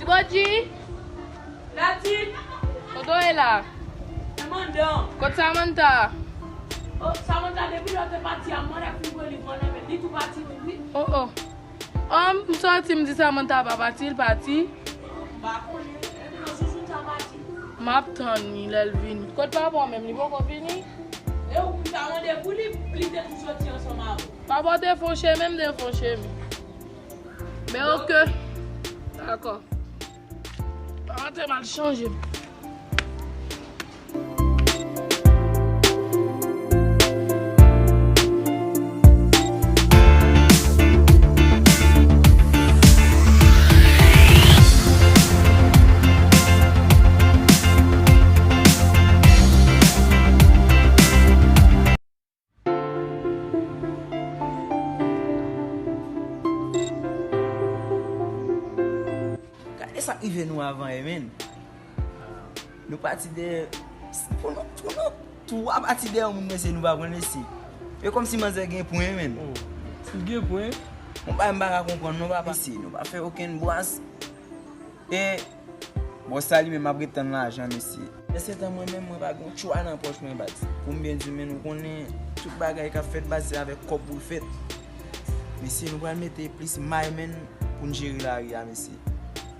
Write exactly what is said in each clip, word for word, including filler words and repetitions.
Ti Bodji! Natif! Kote w ye la? Mwen anndan. Kot Samantha? Oh, Samantha, depi lè w te pati a, m mande pou li, mwen nan men li tou pati, wi, wi. Oh, oh. Oh, m sòti, m di Samantha pa pati, l pati. M pa konnen, epi nan zouzoun sa pati. M ap tann li lè l vini. Kot papa w menm, li poko vini? E ou m ta mande pou li, li te tou soti ansanm avè w. Papa w te fè yon chemen, m te fè yon chemen. Men oke. Dakò. Papa te mal chanje. Gade sa k rive nou avan e, menn. Nou pati dèyè, pou nou, pou nou twa pati dèyè yon moun, mesye, nou pa pran, mesye. E kòmsi manzè gen pwen, menn. Oh, si l gen pwen? Yon bagay m pa ka konprann non, papa. Mesye, nou pa fè okenn bras. E bòs la li menm ap ret tann lajan, mesye. Pandansetan mwen menm, mwen pa gen yon tchwa nan pòch mwen, baz. Pou m byen di w, menn, ou konnen tout bagay k ap fèt, baz, se avèk kòb pou l fèt. Mesye, nou pral mete plis may, menn, pou n jere lari a, mesye.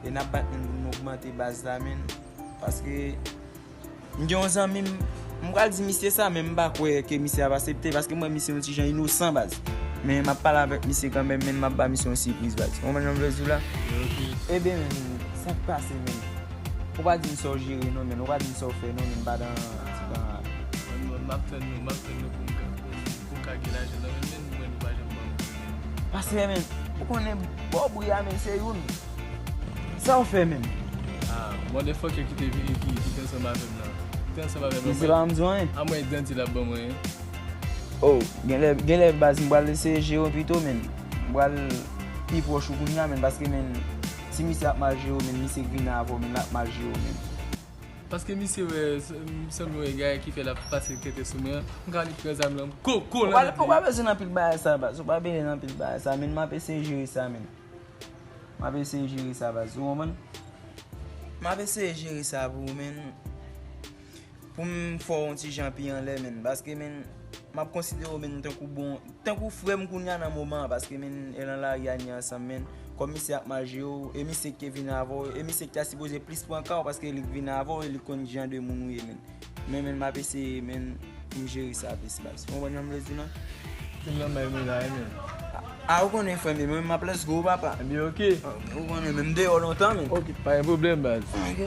E n ap bat, menn, pou n ogmante baz la, menn. Paske m gen yon zanmi m, m pral di misye sa, men m pa kwè ke misye ap aksepte, paske m wè misye yon ti jan inosan, baz. Men m ap pale avèk misye kanmenm, men m ap ba misye yon sipriz, baz. Ou konprann sa m vle di w la? Ok. Ebyen, men, sa k pase, men? Ou pa di m sa w jere, non, men. Ou pa di m sa w fè, non, men, pandan ti tan a. Mwen, mwen, m ap tann nou, m ap tann nou pou m ka, pou m, pou m ka gen lajan nan men m, men nou pa janm ban m. Pastè, men, ou konnen bò bri a, men, se youn. Sa w fè menm? Ah, motherfucker ki te vini, ki, ki te ansanm avè m nan. Ki te ansanm avè m nan. Misye pa janm di w anyen. A mwen dandi l ap ban mwen. Oh, genlè, genlè baz m pral eseye jere w pito, menn. M pral pi pwòch ou kounye a, menn, paske, menn, si misye ap mal jere w, menn, misye k vini avè w, menn, l ap mal jere w, menn. Paske misye wè, m sanble yon egare ki fè l ap pase tenten sou mwen an. M ka annik pran zam nan, m koko l annik li. Ou pa bezwen anpil bagay sa, baz. Ou pa bezwen anpil bagay sa, menn, m ap eseye jere sa, menn. M ap eseye jere sa, baz. Ou konprann? M ap eseye jere sa pou ou, menn. Pou m fè w yon ti jan pi anlè, menn. Paske, menn, m ap konsidere w, menn, tankou bon, tankou frè m kounye a nan moman an. Paske, menn, e nan lari a n ye ansanm, menn. Kòm misye ap mal jere w, e misye ki te vin avè w, e misye ki ta sipoze plis pran ka w, paske li k vin avè w, e li konn ki jan de moun ou ye, menn. Men, men, m ap eseye, men, pou m jere sa plis, baz. Ou konprann sa m vle di w lan? Se nòmal, men, la, men. A, ou konnen, frè m, men, m ap let's go, papa. Ebyen, ok. A, ou konnen, men, m deyò lontan, men. Ok, pa gen pwoblèm, baz. Ok.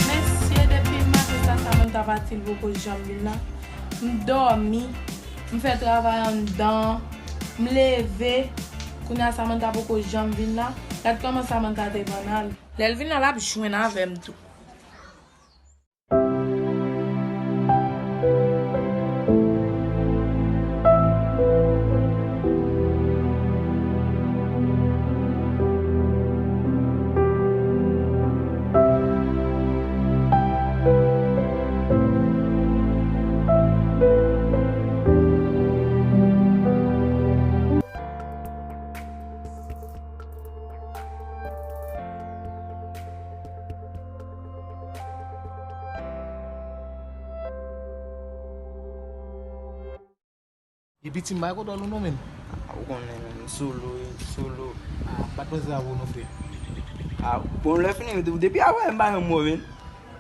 Mesye, depi maten sa, Samantha pati, l poko janm vin la. M dòmi, m fè travay anndan, m leve. Kounye a Samantha poko janm vin la. Gad kòman Samantha te bannal. Lè l vin la, l ap jwenn avè m tou. Piti m bay kontwòl ou non, menn. A, ou konnen, menn, solo, solo. A, m pa t panse sa pou ou non, frè. A, bon, lè fini, depi avè m pa yon mo, menn.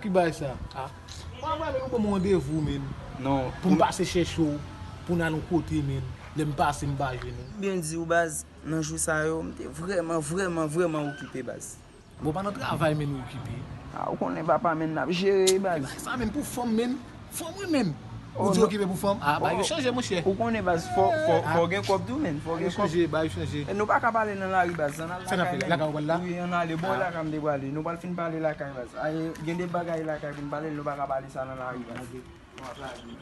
Ki bagay sa? A, bon, avè m, ou ban m randevou, menn. Non. Pou m pase chèche w, pou n al yon kote, menn. Lè m pase, m pa jwenn ou. Byen di w, baz, nan jou sa yo, m te vrèman, vrèman, vrèman okipe, baz. Bon, pa nan travay, menn, ou okipe. A, ou konnen papa, menn, n ap jere, baz. Ki bagay sa, menn, pou fanm, menn? Fanm, wi, menn. Ou di okipe pou fanm? A, bagay yo chanje, monchè. Ou konnen, baz, fò, fò, fò gen kòb tou, menn. Fò gen kòb. Bagay yo chanje, bagay yo chanje. E nou pa ka pale nan lari, baz. Ann al lakay, lakay ou pral la? Wi, ann ale. Bon, lakay m te prale. Nou pral fin pale lakay, baz. Ay, gen de bagay lakay pou n pale, nou pa ka pale sa nan lari, baz. Ok. Bon, ap lage.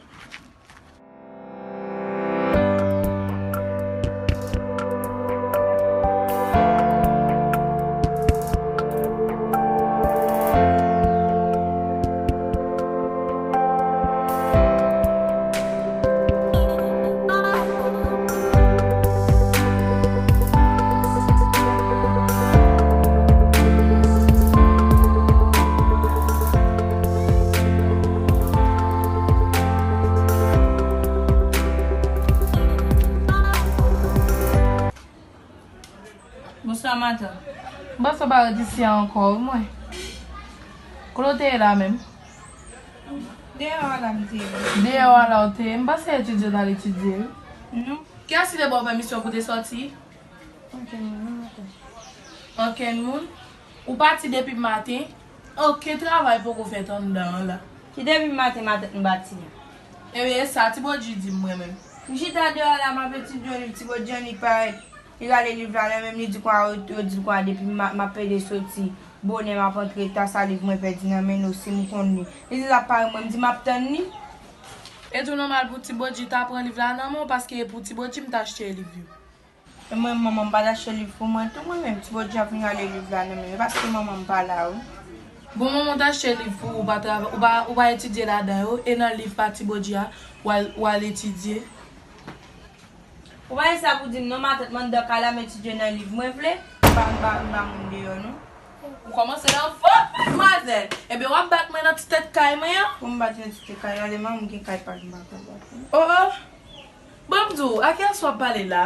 Bonswa, matant. M panse w pa ret isi a ankò, wi, mwen. Kote w te ye la menm? Deyò a la m te ye. Deyò a la w te ye? M panse etidye w t al etidye, wi. Non. Kiyès ki te ba w pèmisyon pou w te sòti? Ankenn moun, matant. Ankenn moun? Ou pati depi maten? Okenn travay poko fèt anndan an la. Ki depi maten, matant m pati a? Ebyen, e sa Ti Bodji di m, mwen menm. M chita deyò la, m ap etidye yon liv, Ti Bodji annik parèt. Li rale liv la nan men m, li di kwa, yo, yo di kwa depi m, m ap plede soti bonè, m ap antre ta, sa liv mwen pèdi nan men nou, si m konn li. Li di l ap pare mwen, m di m ap tann li. E tou nòmal pou Ti Bodji ta pran liv la nan men w, paske e pou Ti Bodji m t achte liv yo. E mwen, manman m pa t achte liv pou mwen tou, mwen menm, Ti Bodji ap vin rale liv la nan men m, e paske manman m pa la, wi. Bon, manman w t achte liv pou ou, ou pa trava-, ou pa, ou pa etidye ladan yo, e nan liv pa Ti Bodji a, w al, w al etidye. Ou pa gen sa pou di m non, matant, m anndan kay la, m etidye nan liv mwen vle, m pa, m pa, m pa moun deyò non. Ou kòmanse nan vant, madmwazèl. Ebyen, w ap bat mwen nan ti tèt kay mwen an. Pou m bat nan ti tèt kay, ale manman m gen kay pa l, m pa ka bat. Oh, oh. Ban m di w, a kiyès w ap pale la?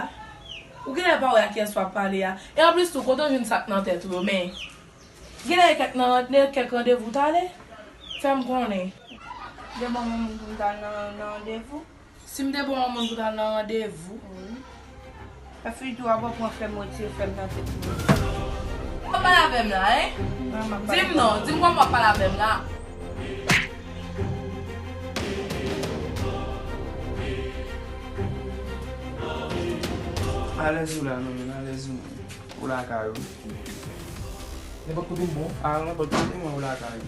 Ou genlè pa wè a kiyès w ap pale a. E anplis tou, kote w jwenn sa k nan tèt ou yo, men? Genlè gen kèk nan, gen kèk randevou w t ale? Fè m konnen. Gen bon moun pou m t al nan, nan randevou? Si m te bon moun pou t al nan randevou. Wi. Epi tou, w ap pran flèm, retire flèm nan tèt mwen. W ap pale avè m la, en? Di m non, di m kòman w ap pale avè m la. Alèz ou la, non, men alèz ou, non. Ou lakay ou. Nenpòt kote m bon? A, nenpòt kote mwen, ou lakay ou.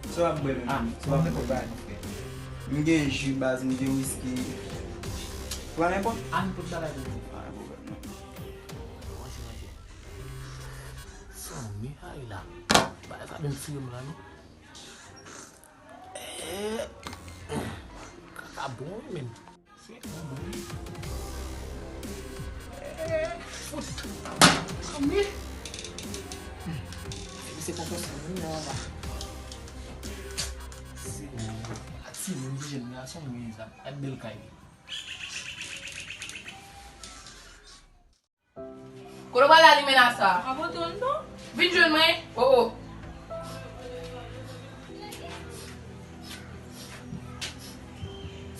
Sa w ap bwè menm? Ah, sa w ap bwè? M gen ji baz, m gen wiski. Pran nenpòt? Ah, nenpòt bagay pou mwen. Pa gen pwoblèm non. Manje, manje. Fanmi, ay la. Bagay sa menm siye m la non. Eh, kaka bon wi menm. Fout. Fanmi. Misye pa konsa, non, non, non. Ti moun ki jèn gason, wi, sa, gad bèl kay. Kote w pral la, limena sa? Mwen pote w non. Vin jwenn mwen. Oh, oh.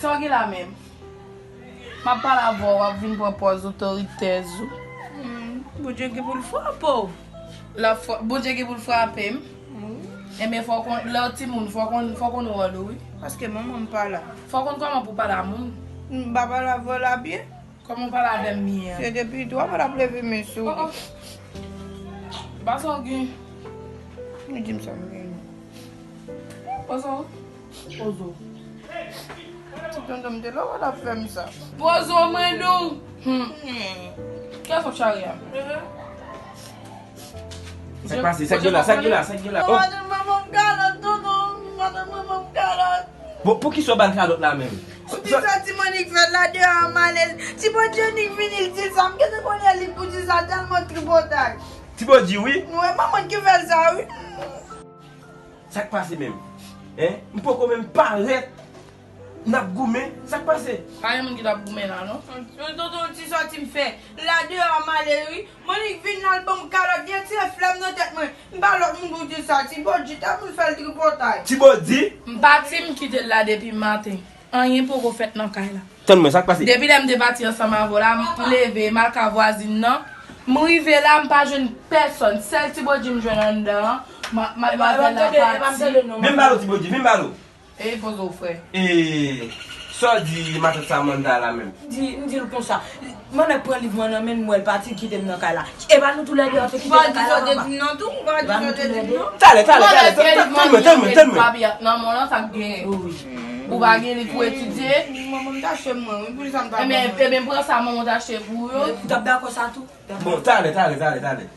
Sa w gen la menm? M ap pale avè w, w ap vin pran pòz otoritèz ou. Hmm, Bondye gen pou l frape w. L ap fra-, Bondye gen pou l frape m. Wi. Enben, fò w konn, lè w timoun, fò w konn, fò w konn wòl ou, wi. Paske manman m pa la. Fò w konn kòman pou w pale a moun. M pa pale avè w la byen. Kòman w pale avè m byen an? Se depi twa mwa l ap leve men sou ou. Oh, oh. Ba sa w gen. Li di m sa m gen. Pozo. Pozo. Ti tonton m te la, w ap fè m sa. Pozo, mwen di w. Hmm. Kiyès w ap chare a? Sa k pase? Sa k gen la? Sa k gen la? Sa k gen la? Oh. Madanm mwen ban m kalòt, tonton. Madanm mwen ban m kalòt. Bon, poukisa w ba l kalòt la menm? Ou di sa ti Monik fè l la deyò a, m ale l. Ti Bondye Nik vini, l di sa. M gentan konnen li pou di sa tèlman tripotay. Ti Bondye, wi. Wi, manman ki fè l sa, wi. Sa k pase menm? Hein? M poko menm parèt. N ap goumen. Sa k pase? Pa gen moun ki t ap goumen la, non. Yon tonton ti sòti m fè. La deyò a m ale wi. Monik vin la l ban m kalòt. Gen ti flèm nan tèt mwen. M pa lòt moun pou di sa. Ti Bodi ta pou l fè l tripotay. Ti Bodi? M pati m kite l la depi maten. Anyen poko fèt nan kay la. Tann mwen, sa k pase? Depi lè m te pati ansanm avè w la, m leve, m al ka vwazin nan. M rive la, m pa jwenn pèsòn. Sèl Ti Bodi m jwenn anndan an. Ma-, madmwazèl la pati. Vin ba l, Ti Bodi, vin ba l. E poze w, frè. E, sa w di matant Samantha la menm? Di, m di l konsa. Mwen mèt pran liv mwen nan men l, m wè l pati, l kite m nan kay la. E pa nou toulède an te kite m nan kay la, papa? Ou pa di sa w te di m nan tou, ou pa di sa w te di m nan. Talè, talè, talè, tann mwen, tann mwen, tann mwen. Papi ap nan men w lan, sa k genyen? Wi. Ou pa gen liv pou etidye? Manman m t achte mwen, wi, poukisa m ta pran? Ebyen, ebyen, pran sa manman w t achte pou ou yo. Ou t ap dakò sa tou? Bon, talè, talè, talè, talè.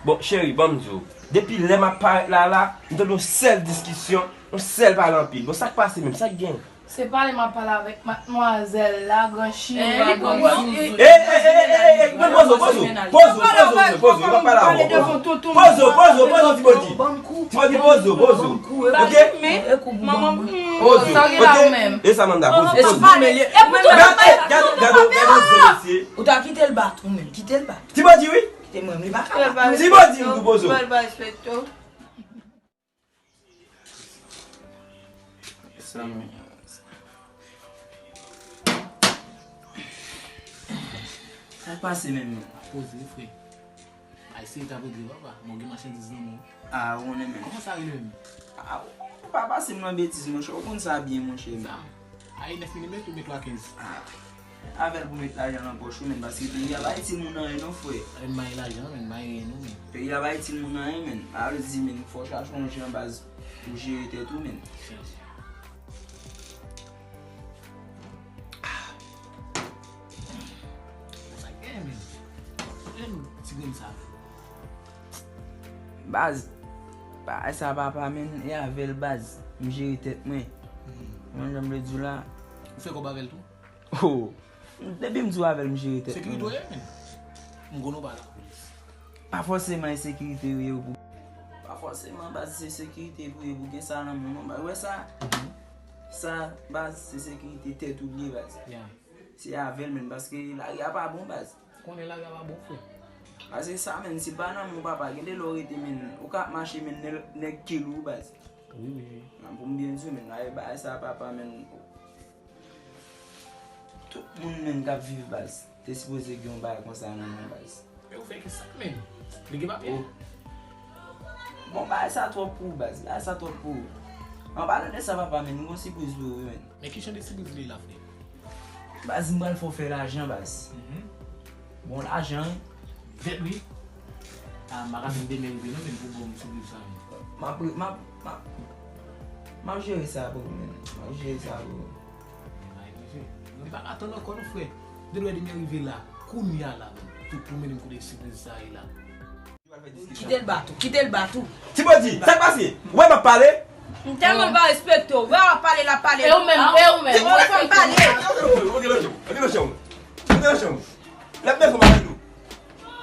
Bon, cheri, ban m di w. Depi lè m ap parèt la, la, m tande yon sèl diskisyon, yon sèl pale anpil. Bon, sa k pase menm? Sa k gen? Se pale m ap pale avèk madmwazèl la, gran chimè, gran zouzout. Ey, ey, ey, ey, ey, ey, poze w, poze w, poze w, poze w, poze w, m ap pale avè w, poze w. Poze w, poze w, poze w, Ti Bodi. Ti Bodi, poze w, poze w. Ok? Poze w, ok? E sa Manda, poze w, poze w. Gade, gade, gade, gade, gade, mesye. Ou ta kite l bat ou menm, kite l bat. Ti Bodi, wi. Kite mwen, li pa ka bat mwen. Ti Bodi, m di w poze w. Sa k pase menm? Poze, frè. Ay, se ta pou di papa, mwen gen machandiz nan men w. Ah, ou konnen menm. Kòman sa rele menm? Ah, ou pa pase m nan betiz, monchè. Ou konn sa byen, monchè. Sa. Ay, nèf milimèt ou met twa kenz? Ah. Avè l pou met lajan nan pòch ou, menn, paske peyi a pa itil moun anyen non, frè. Ay, m pa gen lajan, menn, m pa gen anyen non, menn. Peyi a pa itil moun anyen, menn. Al di, menn, fò w chache yon jan baz pou jere tèt ou, menn. Chans. Ah. Sa k genyen, menn? Menn, ti grenn sa. Baz, bagay sa papa, menn, e avè l, baz. M jere tèt mwen. Hmm. Mwen, jan m vle di w la. Ou fè kòb avè l tou? Oh, depi m di w avè l, m jere tèt mwen. Sekirite w ye, menn. M konnen w pa lapolis. Pa fòseman e sekirite w ye pou. Pa fòseman, baz, se sekirite pou ye pou gen sa nan men w non, baz. Ou wè sa? Mhm. Sa, baz, se sekirite tèt ou l ye, baz. Yeah. Se avè l menm, paske lari a pa bon, baz. Konnen lari a pa bon, frè. Paske sa, menn, si l pa nan men w, papa, gen de lè w rete, menn, ou ka ap mache, menn, nèg, nèg kil ou, baz. Wi, wi, wi. Nan, pou m byen di w, menn, lari bagay sa, papa, menn. Tout moun menm k ap viv, baz, te sipoze gen yon bagay konsa nan men w, baz. Men ou fè ki sa menm? Li gen papye? Oh. Bon, bagay sa twòp pou ou, baz. Bagay sa twòp pou ou. An palan de sa, papa, menn, m gon sipriz pou ou, wi, menn. Men ki jan de sipriz li la, frè? Baz, m pral fè w fè lajan, baz. Mhm. Bon lajan, wi. Vèt, wi. Ah, m pa ka tann demen rive non, menn, pou bon m sou liv sa menm. M ap, m ap, m ap, m ap jere sa pou ou, menn. M ap jere sa pou ou. Ay, mesye. Mwen pa ka tann ankò non, frè. De lè demen rive la. Kounye a la, menn. Tout pou mennen m kote sipriz sa ye la. Kite l bat ou, kite l bat ou. Ti Bodi, sa k pase? Wè m ap pale. M tèlman pa respekte w. Wè w ap pale, l ap pale. E ou menm, e ou menm. Ou konn pale. Antre nan chanm. Antre nan chanm. Antre nan chanm. L ap bezwen m avèk nou.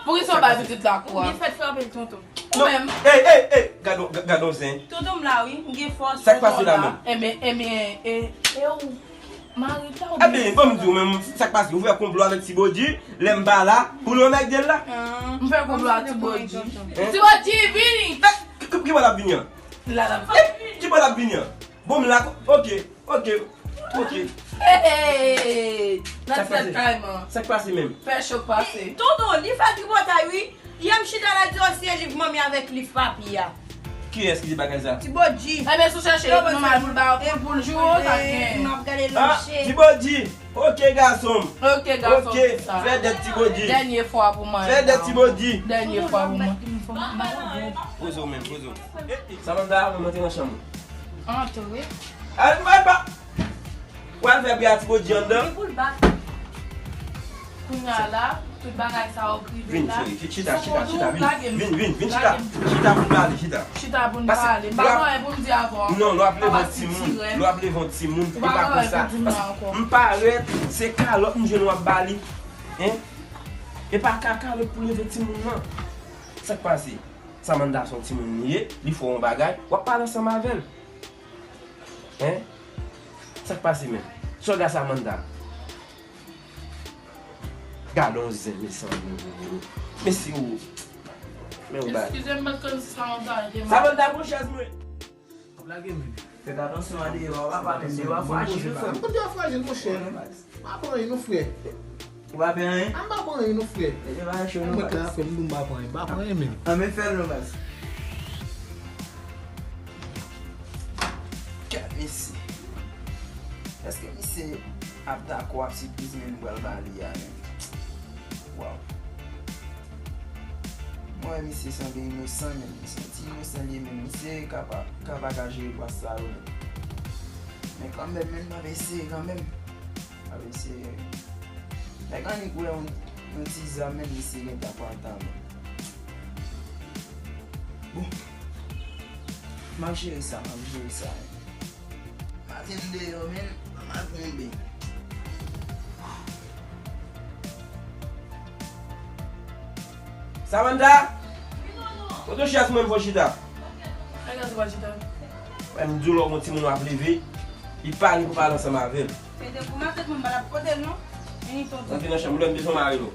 Poukisa w bay pitit la kou a? Ou byen fèt frape l, tonton. Ou menm. Ey, ey, ey, gad on, gad on zen. Tonton m la wi, m gen fòs. Sa k pase la menm? Ebyen, ebyen, e, e ou mari ta ou byen? Ebyen, ban m di w menm, sa k pase? Ou fè konplo avèk Ti Bodi, lè m pa la, pou nou anmède l la? M fè konplo ak Ti Bodi. Ti Bodi, vini! Ki, ki, ki bò l ap vini an? La l ap vini. Ki bò l ap vini an? Bon, m la, ok. Ok, ok. Hey, hey, hey, hey. Nan tèt kay man. Sa k pase menm? Fè chòk pase. Tonton, li fè tripotay wi. Yè m chita la di w se liv manmi avèk liv papi a. Kiyès ki di bagay sa? Ti Bodi. Ebyen, si w chèche liv manman pou l ba, pou, pou l joure, sa k gen. M ap gade lòt che. Ti Bodi. Ok, gason m. Ok, gason m. Ok, fè dèt Ti Bodi. Dènye fwa pou mwen. Fè dèt Ti Bodi. Dènye fwa pou mwen. Poze w menm, poze w. Samantha, mwen monte nan chanm ou. Antre. Al, al pa. Ou al fè pye a Ti Bodi anndan. Li pou l bat. Kounye a la, tout bagay sa yo k rive la. Vin, cheri, chita, chita, chita, vin. Vin, vin, vin, chita. Chita pou n pale, chita. Chita pou n pale. M pa gen anyen pou m di avè w. Non, lè w ap leve yon timoun, lè w ap leve yon timoun, e pa konsa. Paske m parèt, se kalòt m jwenn w ap ba li. Hein? E pa ka kalòt pou leve timoun nan. Sa k pase? Samantha se yon timoun li ye, li fè yon bagay, w ap pale ansanm avè l. Hein? Sa k pase menm? Sòlda Samantha. Gade yon zen, mezanmi. Mesye ou. Men ou bay. Eskize m, m pa t konn si Samantha te mal. Samantha, pran chèz mwen. W ap lage m. Fè atansyon a deyò, w ap pale deyò, w ap frajil, frè m. Mwen deyò frajil, monchè. Pa pran anyen non, frè. Ou pa pran anyen? A, m pa pran anyen non, frè. Mete bagay cho non, baz. Mwen klè, frè, m di m pa pran anyen. M pa pran anyen menm. An, men fè l non, baz. Gad mesye. Èske misye ap dakò ak sipriz menm nou pral ba li a menm? Waw. Mwen wè misye sanble inosan menm. Misye yon ti inosan li ye menm. Misye ka pa, ka pa ka jere pwas sa yo menm. Men kanmenm, menm m ap eseye kanmenm. M ap eseye. Nèg annik wè yon, yon ti zam menm, misye gentan pran tan menm. Bon. M ap jere sa, m ap jere sa. Maten m deyò, men, m al pran yon beny. Samantha! Kote chèz mwen, fò chita. Kay gaz ou pa chita? Wè, m di w lè w gon timoun w ap leve, li pale pou pale ansanm avè l. Se te pou maten mwen m pa t ap kote l non. Vini tonton. Antre nan chanm ou, lè m bezwen mare l.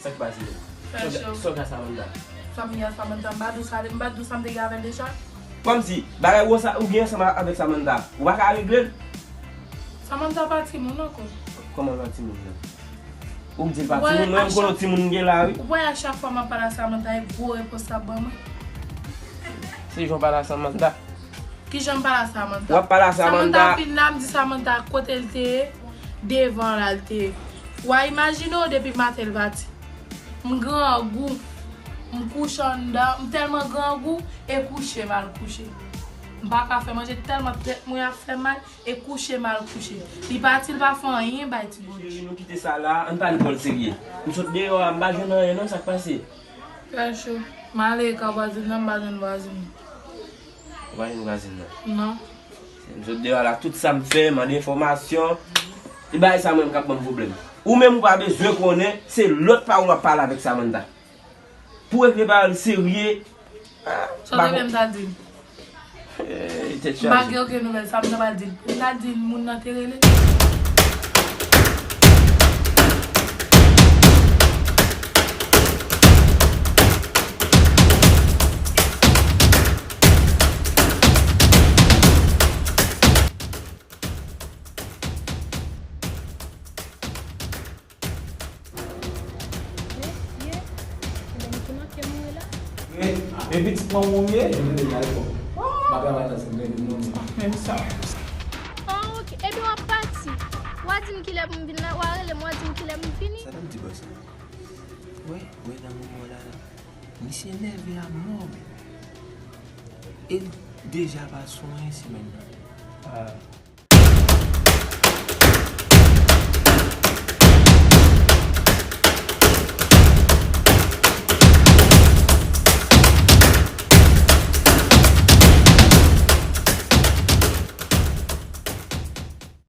Sa k pase menm? Fè cho. Sòlda Samantha. Sa m gen ak Samantha, m pa di w sa, m pa di w sa m te gen avè l deja. Kòmsi, bagay ou sa, ou gen ansanm avèk Samantha, ou pa ka regle l? Samantha pa timoun ankò. Kòman l pa timoun nan? Ou di l pa timoun, mwen menm konnen timoun m gen la, wi. Ou wè a chak fwa m ap pale a Samantha, e gwo repons l ap ban mwen. Se jan w pale a Samantha. Kijan m pale a Samantha? W ap pale a Samantha. Samantha vin la, m di Samantha kote l te ye, devan la l te ye. W a imajine w depi maten l pati. M grangou, m kouche anndan, m tèlman grangou, e kouche m al kouche. M pa ka fè manje tèlman tèt mwen ap fè m mal, e kouche m al kouche. Li pati, l pa fè anyen bay ti bondye. Cheri, nou kite sa la, ann pale pòl serye. M sot deyò a, m pa jwenn anyen non, sa k pase? Fè cho. M ale kay vwazin nan, m pa jwenn vwazin nan. Ou pa jwenn vwazin nan? Non. M sot deyò la, tout sa m fè, mande enfòmasyon. E bagay sa menm k ap ban m pwoblèm. Ou menm ou pa bezwen konnen, se lòt pawòl w ap pale avèk Samantha. Pou regle pawòl serye. Sa w te vle m ta di l? Eh, tèt chaje. M pa gen okenn nouvèl, sa m ta pral di l? Pou m ta di l, moun nan te rele? Mesye, se nèg ki manke mouri la. E, e pitit manman w ye? M travay nan sèl men nou. Menm sa. Ah, ok. Ebyen, w ap pati. W a di m kilè pou m vin la, w a rele m, w a di m kilè m vini. Sa ta m di bòs la? Wè, wè nan moman w la la. Misye nève a mò, men. E l deja pa sou anyen semèn nan. Ah.